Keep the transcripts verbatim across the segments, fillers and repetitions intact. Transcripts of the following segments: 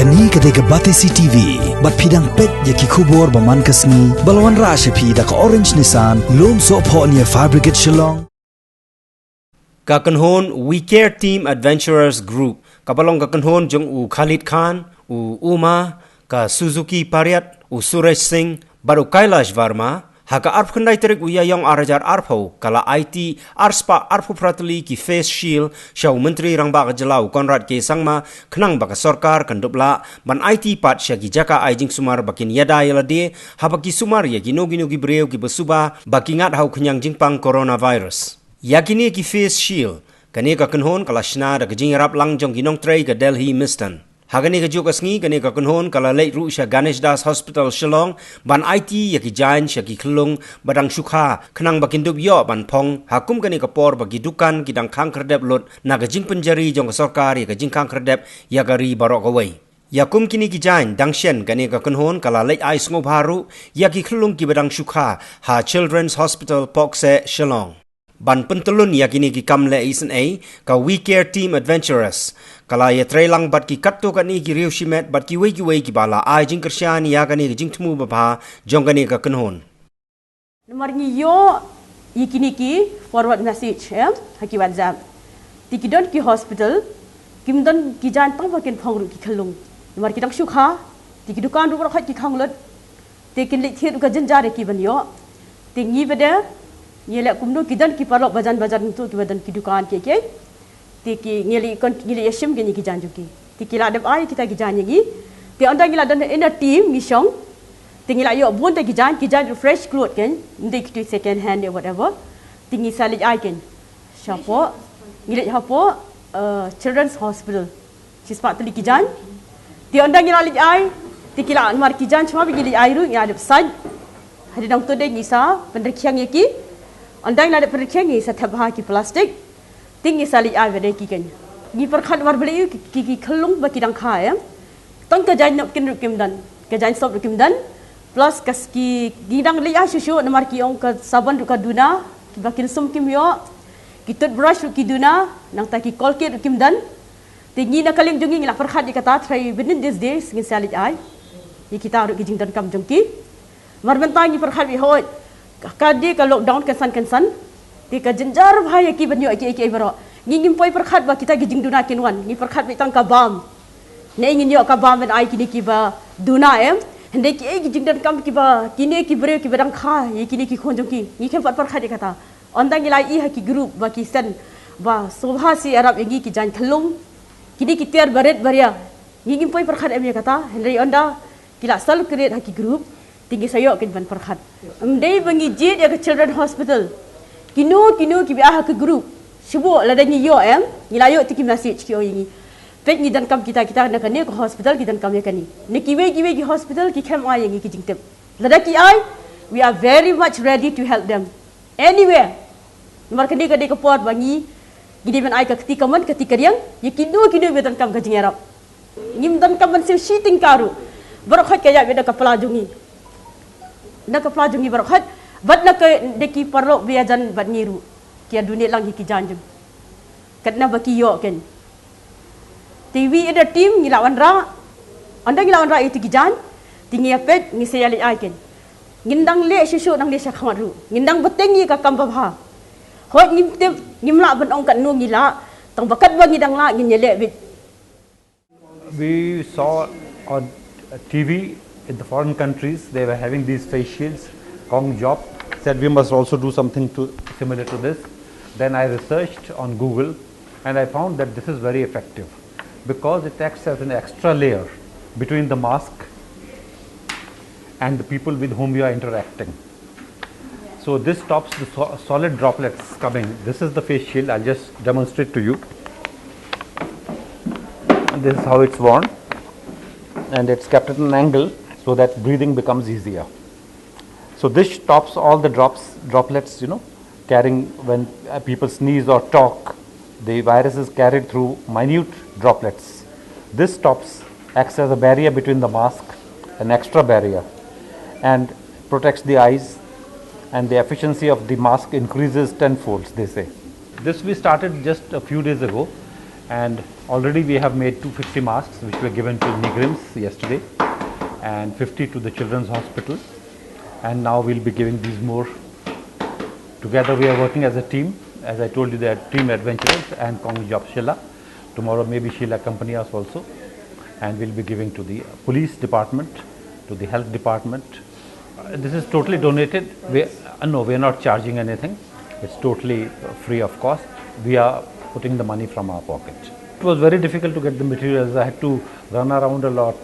Kane ka dei ka Batesi T V, bad phi dang peit ïa ki khubor ba man ka sngi, ba la wanrah sha phi da ka Orange Nissan, Lumsohphoh near Fire Brigade Shillong. Ka kynhun We Care Team Adventurers Group, kaba long ka kynhun jong u Khalid Khan, u Uma, ka Suzuki Pariat, u Suresh Singh, bad u Kailash Verma, ha ka arphew khyndai tarik u Ïaïong ar hajar arphew, ka la aiti arspah arphew phra tylli ki face shield sha u Myntri Rangbah ka Jylla u Conrad K Sangma, khnang ba ka sorkar kan dup lah ban aiti pat sha ki jaka ai jingsumar ba kin ïada ïa lade, haba ki sumar ïa kino kino ki briew kiba suba ba ki ngat ha u khñiang jingpang coronavirus. Ïa kine ki face shield, kane ka kynhun ka la shna da ka jingïarap lang jong ki nongtrei ka Delhi Mission. Ha kane kajuh ka sngi, kane ka kynhun ka la leit ruh sha Ganesh Das Hospital Shillong, ban aiti ïa ki jaiñ sha ki khyllung ba dang shu kha, khnang ba kin dup ïoh ban phong, ha kum kane ka por ba ki dukan ki dang khang khyrdep lut na ka jingpynjari jong ka sorkar ïa ka jingkhang khyrdep ïa ka ri baroh kawei. Ïa kum kine ki jaiñ, dang shen kane ka kynhun ka la leit ai sngewbha ruh ïa ki khyllung kiba dang shu kha ha Children's Hospital Pohkseh Shillong. Ban pyntyllun ïa kine ki kam leh isynei, ka We Care Team Adventurers ka la ïatrei lang bad ki katto katne ki riewshimet bad kiwei kiwei kiba la ai jingkyrshan ïa kane ka jingthmu babha jong kane ka kynhun. Namar ngi ïoh ïa kine ki forward message, eh, ha ki WhatsApp. Te ki don ki hospital, kim don ki jaiñ tang ba kin phong ruh ki khyllung. Namar ki dang shu kha, te ki dukan ruh baroh khoit ki khang lut. Te kin leit thied ruh ka jynjar ïa ki ban ïoh. Te ngi bad de, ngi leh kumno, ki don ki paralok bajan bajan tu kiba don ki dukan kiei kiei. Te ki ngi leit kon, ngi leit ïashim kine ki jaiñ jong ki. Te ki la dep ai kita ki jaiñ ïa ngi. Te ynda ngi la don in a team ngi shong. Te ngi la ïoh bun te ki jaiñ, ki jaiñ ruh fresh cloth kein, ym dei kitu second hand ne whatever. Te ngi sa leit ai kein shapoh, ngi leit hapoh, eh, Children's Hospital. Shispah tylli ki jaiñ. Te ynda ngi la leit ai, te ki la, namar ki jaiñ shuwa ba ngi leit ai ruh ngi la dep sait. Hadien nangta de ngi sa pynrkhiang ïa ki. Ynda ngi la dep pynrkhiang ngi sa thep ha ki plastik. Te ngi sa leit ai bad de ki kein. Ngi pyrkhat namar balei ki, ki, ki khyllung ba ki dang kha, eh. Tang ka jaiñ napkin ruh kim don, ka jaiñ sop ruh kim don. Plus ka s-, ki, ngi dang leit ai shuh shuh namar ki ong ka sabon ruh ka duna, kiba kin sum kim ïoh. Ki toothbrush ruh ki duna, nangta ki Colgate ruh kim don. Te ngi na ka liang jong ngi ngi la pyrkhat ïa kata, trai within these days ngin sa leit ai ïa kita ruh ki jingdonkam jong ki. Namar mynta ngi pyrkhat ïa hoi, ka, ka dei ka lockdown kynsan kynsan. Te ka jynjar bha ïa ki ban ïoh kiei kiei baroh. Ngi ngim poi pyrkhat ba kita ki jingduna kin wan, ngi pyrkhat ba tang ka bam. Ne ngin ïoh ka bam ban ai kine kiba duna, em. Hynrei kiei ki jingdonkam kiba, kine ki briew kiba dang kha ïa kine ki khun jong ki, ngi khlem pat pyrkhat ïa kata. Ynda ngi la ïohi ha ki group ba ki send ba sngewbha sa ïarap ïa ngi ki jaiñ khyllung. Kine ki tiar barit baria, ngi ngim poi pyrkhat em ïa kata. Hynrei ynda ki la circulate ha ki group, te ngi sa ïoh kein ban pyrkhat. Ym dei ba ngi jied ïa ka Children Hospital. Kino kino kiba ha ka group, shu buh lada ngi ïoh, em, ngi la ïoh te ki message ki ong ïa ngi. Peit ngi donkam kita kita na kane ka hospital, ki donkam ïa kane. Na kiwei kiwei ki hospital ki khlem ai ïa ngi ki jingtip. Lada ki ai, we are very much ready to help them. Anywhere. Namar kane ka dei ka por ba ngi, ngi dei ban ai ka kti kamon, ka kti kadiang ïa kino kino ba donkam ka jingïarap. Ngim donkam ban siew shi tyngka ruh. Baroh khoit ka ïaid beit na ka pla jong ngi. Na ka pla jong ngi baroh khoit. Bad na ka dei ki paralok ba ïajan bad ngi ruh, ki ïa donate lang ïa ki jaiñ jong. Katba ki ïoh kein. Te wi ïa da team ngi la wanrah. Ynda ngi la wanrah ïa kito ki jaiñ, te ngi ïa peit, ngi sa ïa leit ai kein. Ngin dang leh shuh shuh, dang leh sha khmat ruh. Ngin dang bteng ïa ka kam babha. Hooid ngim tip, ngim lah ban ong katno ngi lah. Tang ba katba ngi dang lah ngin ïa leh beit. We saw on T V in the foreign countries, they were having these face shields. Kong Job said we must also do something to, similar to this. Then I researched on Google and I found that this is very effective because it acts as an extra layer between the mask and the people with whom you are interacting. So this stops the so-, solid droplets coming. This is the face shield. I'll just demonstrate to you. This is how it's worn, and it's kept at an angle so that breathing becomes easier. So this stops all the drops, droplets, you know, carrying when, uh, people sneeze or talk, the virus is carried through minute droplets. This stops, acts as a barrier between the mask, an extra barrier, and protects the eyes, and the efficiency of the mask increases tenfolds, they say. This we started just a few days ago, and Already we have made two fifty masks which were given to NEIGRIHMS yesterday and fifty to the Children's Hospital, and now we'll be giving these more. Together we are working as a team. As I told you, they are team adventurers and Kong Job Shilla. Tomorrow maybe she'll accompany us also, and we'll be giving to the police department, to the health department. Uh, this is totally donated. We, uh, no, we are not charging anything. It's totally free of cost. We are putting the money from our pocket. It was very difficult to get the materials. I had to run around a lot,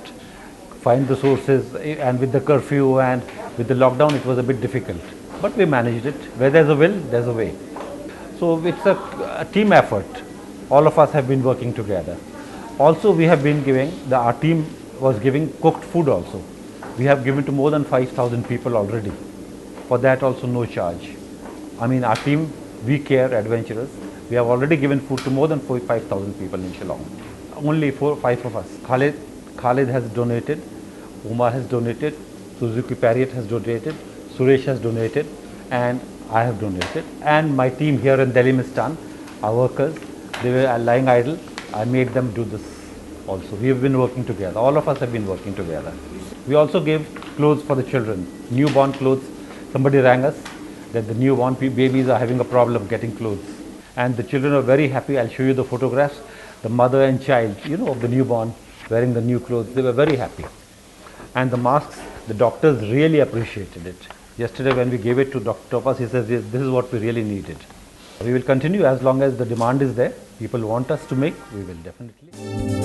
find the sources, eh, and with the curfew and with the lockdown, it was a bit difficult. But we managed it. Where there's a will, there's a way. So it's a, a team effort. All of us have been working together. Also, we have been giving, the, our team was giving cooked food also. We have given to more than five thousand people already. For that also, no charge. I mean, our team, We Care Adventurers, we have already given food to more than four, five thousand people in Shillong. Only four, five of us. Khalid, Khalid has donated, Uma has donated, Suzuki Pariat has donated, Suresh has donated, and I have donated. And my team here in Delhi Mistan, our workers, they were lying idle. I made them do this also. We have been working together. All of us have been working together. We also gave clothes for the children, newborn clothes. Somebody rang us that the newborn pe- babies are having a problem getting clothes. And the children are very happy. I'll show you the photographs. The mother and child, you know, of the newborn wearing the new clothes, they were very happy. And the masks, the doctors really appreciated it. Yesterday when we gave it to Doctor Topas, he says, "Yes, this is what we really needed." We will continue as long as the demand is there. People want us to make, we will definitely.